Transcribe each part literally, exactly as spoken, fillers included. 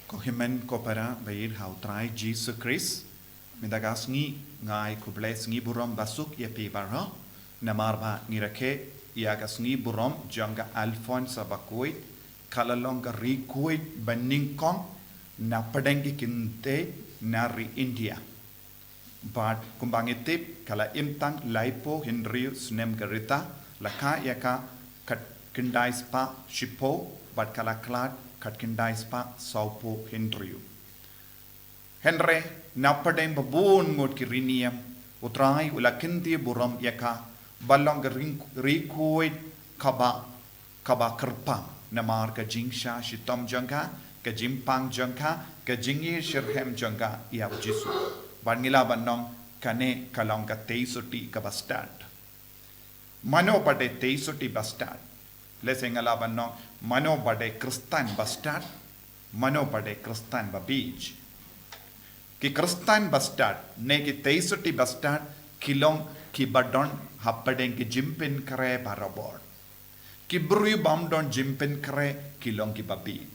Ko hynmen ko para ba ïeit ha u Trai Jisu Khrist, mynta ka sngi nga ai khublei sngi burom basuk ïa phi baroh, namar ba ngi rakhe ïa ka sngi burom jong ka Alphonsa Bakhuid, ka la long ka riewkhuid banyngkong na pdeng ki kynthei na ri India. Bad kumba ngi tip, ka la im tang laiphew hynriew snem ka rta, la kha ïa ka khatkhyndai spah shiphew, bad ka la khlad khatkhyndai spah sawphew hynriew. Hynrei, na pdeng ba bun ngut ki riewniam, u Trai u la kyntiew burom ïa ka, ba long ka ring-, riewkhuid kaba, kaba kyrpang, namar ka jingshah shitom jong ka, ka jingpang jong ka, ka jingïasyrhem jong ka ïa u Jisu. Bad ngi lah ban ong kane ka long ka tei sotti kaba stad. Mano ba dei tei sotti ba stad? Lehse nga lah ban ong, mano ba dei Khristan ba stad? Mano ba dei Khristan ba bieit? Ki Khristan ba stad, ne ki tei sotti ba stad, ki long kiba don hapdeng ki jingpynkhreh barabor. Ki briew bym don jingpynkhreh, ki long kiba bieit.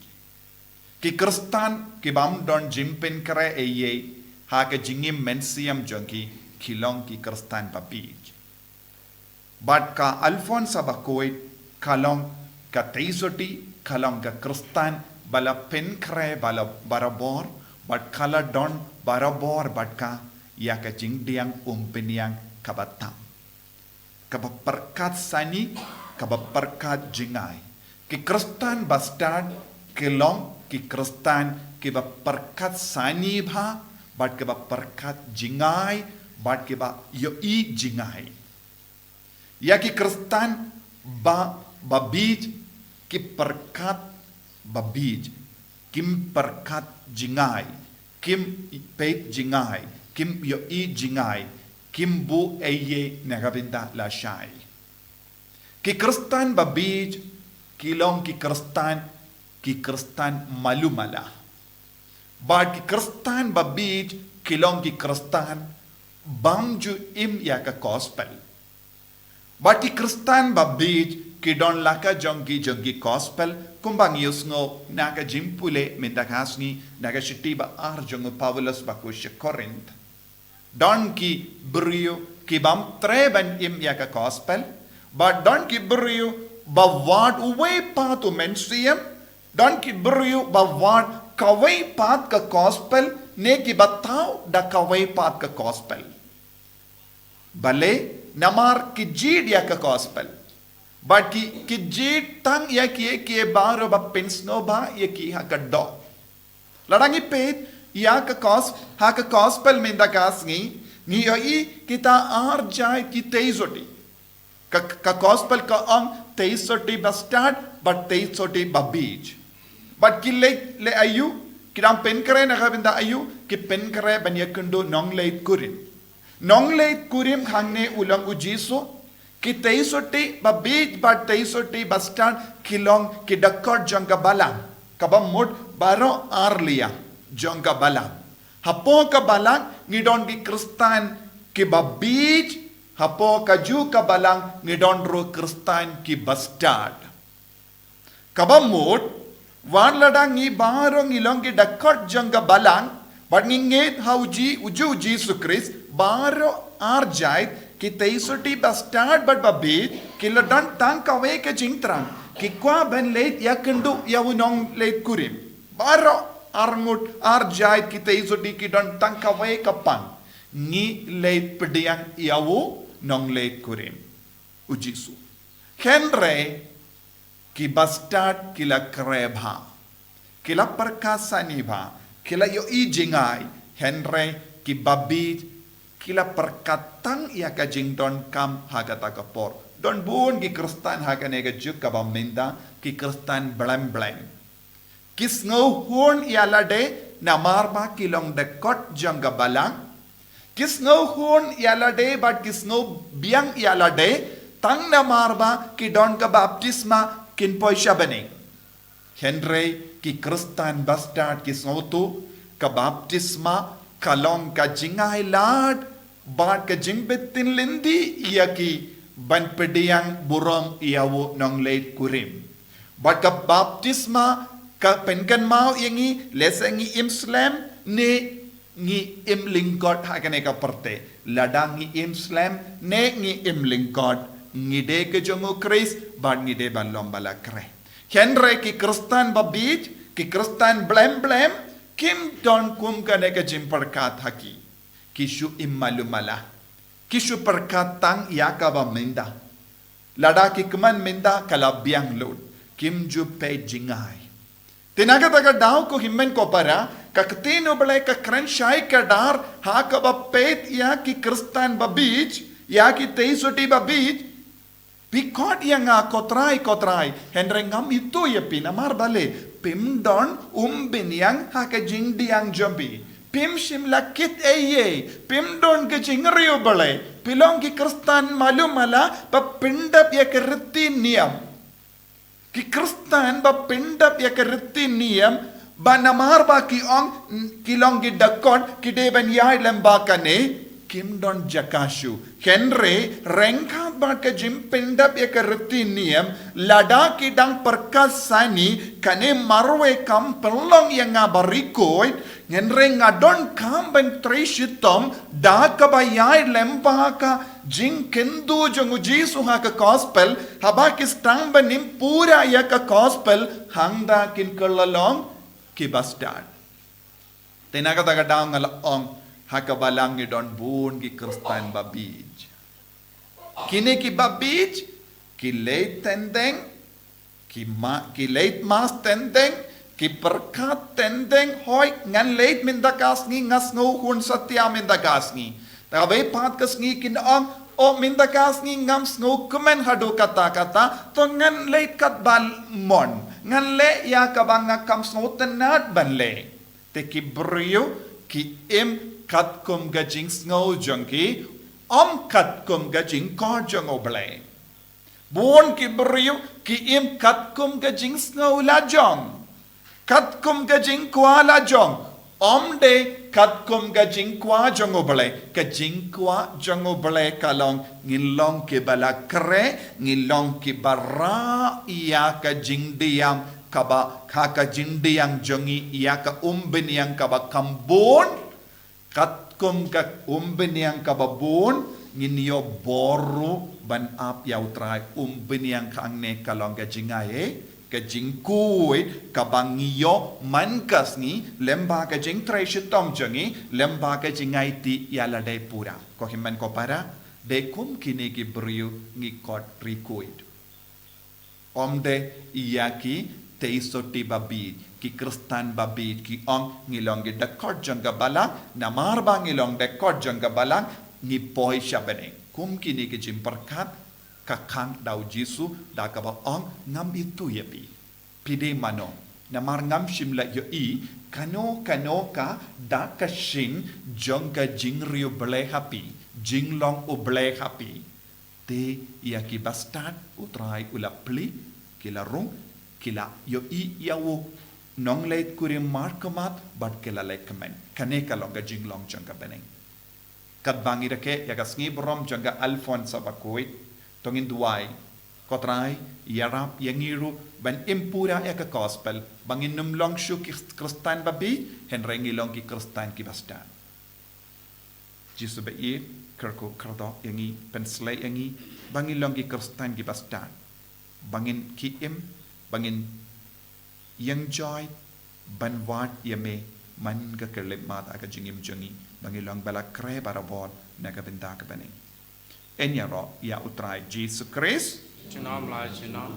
Ki Khristan, ki bym don jingpynkhreh ei ei, ha ka jingim mynsiem jong ki, ki long ki Khristan ba bieit. Bad ka Alphonsa Bakhuid, ka long ka tei sotti, ka long ka Khristan, ba la pynkhreh, ba la barabor, bad ka la don barabor, bad ka ïa ka jingdiang umphniang kaba tam. Kaba pyrkhat sani, kaba pyrkhat jngai. Ki Khristan ba stad, ki long, ki Khristan, kiba pyrkhat sani bha, bad kiba pyrkhat jngai, bad kiba ïohi jngai. Ïa ki Khristan ba, ba bieit, ki pyrkhat ba bieit, kim pyrkhat jngai, kim peit jngai, kim ïohi jngai, kim buh ei ei na ka bynta lashai. Ki Khristan ba bieit, ki long ki Khristan, ki Khristan malu mala. Bad ki Khristan ba bieit, ki long ki Khristan, bym ju im ïa ka gospel. Bad ki Khristan ba bieit, ki don la ka jong ki jong ki gospel, kumba ngi ïohsngew na ka jingpule mynta ka sngi, na ka shithi ba ar jong u Paulus ba kum sha Korinth. Don ki briew, ki bym treh ban im ïa ka gospel, bad don ki briew, ba wad uwei pat u mynsiem, don ki briew, ba wad kawei pat ka gospel, ne kiba thaw da kawei pat ka gospel. Balei, namar ki jied ïa ka gospel. Bad ki, ki jied tang ïa ki, ki baroh ba pynsngewbha ïa ki ha ka doh. Lada ngi peit ïa ka gos-, ha ka gospel mynta ka sngi, ngi ïohi kita ar jait ki tei sotti. Ka, ka gospel ka ong tei sotti ba stad, bad tei sotti ba bieit. Bad ki leit leh aïu, ki dang pynkhreh na ka bynta aïu, ki pynkhreh ban ïakynduh nongleit kurim. Nongleit kurim hangne u long u Jisu, ki tei sotti ba bieit bad tei sotti ba stad ki long ki dkhot jong ka balang, kaba mut baroh ar liang jong ka balang. Hapoh ka balang ngi don ki Khristan kiba bieit, hapoh kajuh ka balang ngi don ruh Khristan kiba stad. Kaba mut, wat lada ngi baroh ngi long ki dkhot jong ka balang, bad ngi ngeit ha u Ji-, u Jisu Khrist, baroh ar jait, ki tei sotti ba stad bad ba bieit, ki la don tang kawei ka jingthrang, ki kwah ban leit ïakynduh ïa u nongleit kurim. Baroh ar ngut ar jait ki tei sotti ki don tang kawei ka pang, ngi leit pdiang ïa u nongleit kurim, u Jisu. Hynrei, kiba stad ki la khreh bha, ki la pyrkhat sani bha, ki la ïohi jngai, hynrei kiba bieit ki la pyrkhat tang ïa ka jingdonkam ha kata ka por. Don bun ki Khristan ha kane ka juk kaba mynta, ki Khristan blem blem. Ki sngewhun ïa lade namar ba ki long dkhot jong ka balang. Ki sngewhun ïa lade bad ki sngewbiang ïa lade tang namar ba ki don ka baptisma kin poi sha bneng. Hynrei ki Khristan ba stad ki sngewthuh ka baptisma ka long ka jingai lad bad ka jingbtin lynti ïa ki ban pdiang burom ïa u nongleit kurim. Bad ka baptisma Ka pynkynmaw ïa ngi, lehse ngi im slem, ne ngi im lyngkot ha kane ka pyrthei. Lada ngi im slem, ne ngi im lyngkot, ngi dei ka jong u Khrist, bad ngi dei ban long ba la khreh. Hynrei ki Khristan babiej, ki Khristan blem blem, kim don kum kane ka jingpyrkhat ha ki. Ki shu im malu mala. Ki shu pyrkhat tang ïa kaba mynta. Lada ki kmen mynta ka la biang lut. Kim ju peit jngai. Te na kata ka daw ko hynmen ko para, ka ktien u Blei ka kren shai kdar, ha kaba peit ïa ki Khristan babiej, ïa ki tei sotti babiej, phi khot ïa nga ko Trai, ko Trai, hynrei ngam ithuh ïa phi namar balei, phim don umphniang ha ka jingdiang jong phi. Phim shym la kit ei ei, phim don ka jingriewblei, phi long ki Khristan malu mala, ba pyndap ïa ka riti niam. Ki Khristan ba pyndap ïa ka riti niam, ba namar ba ki ong, ki long ki dkhot, ki dei ban ïaid lem bad kane, kim don jaka shuh. Hynrei, ryngkat bad ka jingpyndap ïa ka riti niam, lada ki dang pyrkhat sani, kane marwei kam pynlong ïa nga ba ri khuid, hynrei nga donkam ban trei shitom, da kaba ïaid lem bad ka jingkyntu jong u Jisu ha ka gospel, haba ki sdang ban im pura ïa ka gospel, hangta kin kylla long ki bastad. Te na kata ka daw nga la ong, ha ka balang ngi don bun ki Khristan babiej. Kine ki babiej, ki leit teng teng, ki ma, ki leit mass teng teng, ki pyrkhat teng teng, hooid, ngan leit mynta ka sngi, nga sngew hun satia mynta ka sngi. Te kawei pat ka sngi kin ong, o mynta ka sngi ngam sngew kmen haduh katta katta, to ngan leit katba mon, ngan leh ïa kaba nga kam sngewtynnad ban leh. Te ki briew, ki im katkum ka jingsngew jong ki, ym katkum ka jingkhot jong u Blei. Bun ki briew, ki im katkum ka jingsngew la jong. Katkum ka jingkwah la jong. Ym dei katkum ka jingkwah jong u Blei. Ka jingkwah jong u Blei ka long, ngin long kiba la khreh, ngin long kiba rah ïa ka jingdiang kaba, ha ka jingdiang jong ngi ïa ka umphniang kaba kham bun, katkum ka umphniang kaba bun, ngin ïoh bor ruh ban ap ïa u Trai. Umphniang hangne ka long ka jingai, eh, ka jingkhuid, kaba ngi ïoh man ka sngi, lem bad ka jingtrei shitom jong ngi, lem bad ka jingaiti ïa lade pura. Ko hynmen ko para, dei kum kine ki briew ngi khot ri khuid. Ym dei ïa ki tei sotti babiej, ki Khristan babiej, ki ong ngi long ki dkhot jong ka balang, namar ba ngi long dkhot jong ka balang, ngi poi sha bneng. Kum kine ki jingpyrkhat, ka khang da u Jisu, da kaba ong ngam ithuh ïa phi. Phi dei mano, namar ngam shym la ïohi, kano kano ka dak ka shin jong ka jingriewblei ha phi, jinglong u Blei ha phi. Te ïa ki bastad, u Trai u la plie, ki la rung, ki la ïohi ïa u nongleit kurim markhmat, bad ki la leit kmen. Kane ka long ka jinglong jong ka bneng. Katba ngi rakhe ïa ka sngi burom jong ka Alphonsus Bakhuid, to ngin duwai, ko Trai, ïarap ïa ngi ruh ban im pura ïa ka gospel, ba ngin ym long shuh ki Khristan babiej, hynrei ngi long ki Khristan ki bastad. Jisu ba ïeit, kyrkhu kyrdoh ïa ngi, pynshlei ïa ngi, ba ngin long ki Khristan ki bastad. Ba ngin ki im, ba ngin ïeng joi, ban wad ïa me, man ka khyllipmat ha ka jingim jong ngi, ba ngin long ba la khreh barabor, na ka bynta ka bneng. Yn ïaroh ïa u Trai Jisu Khrist. Junom la junom.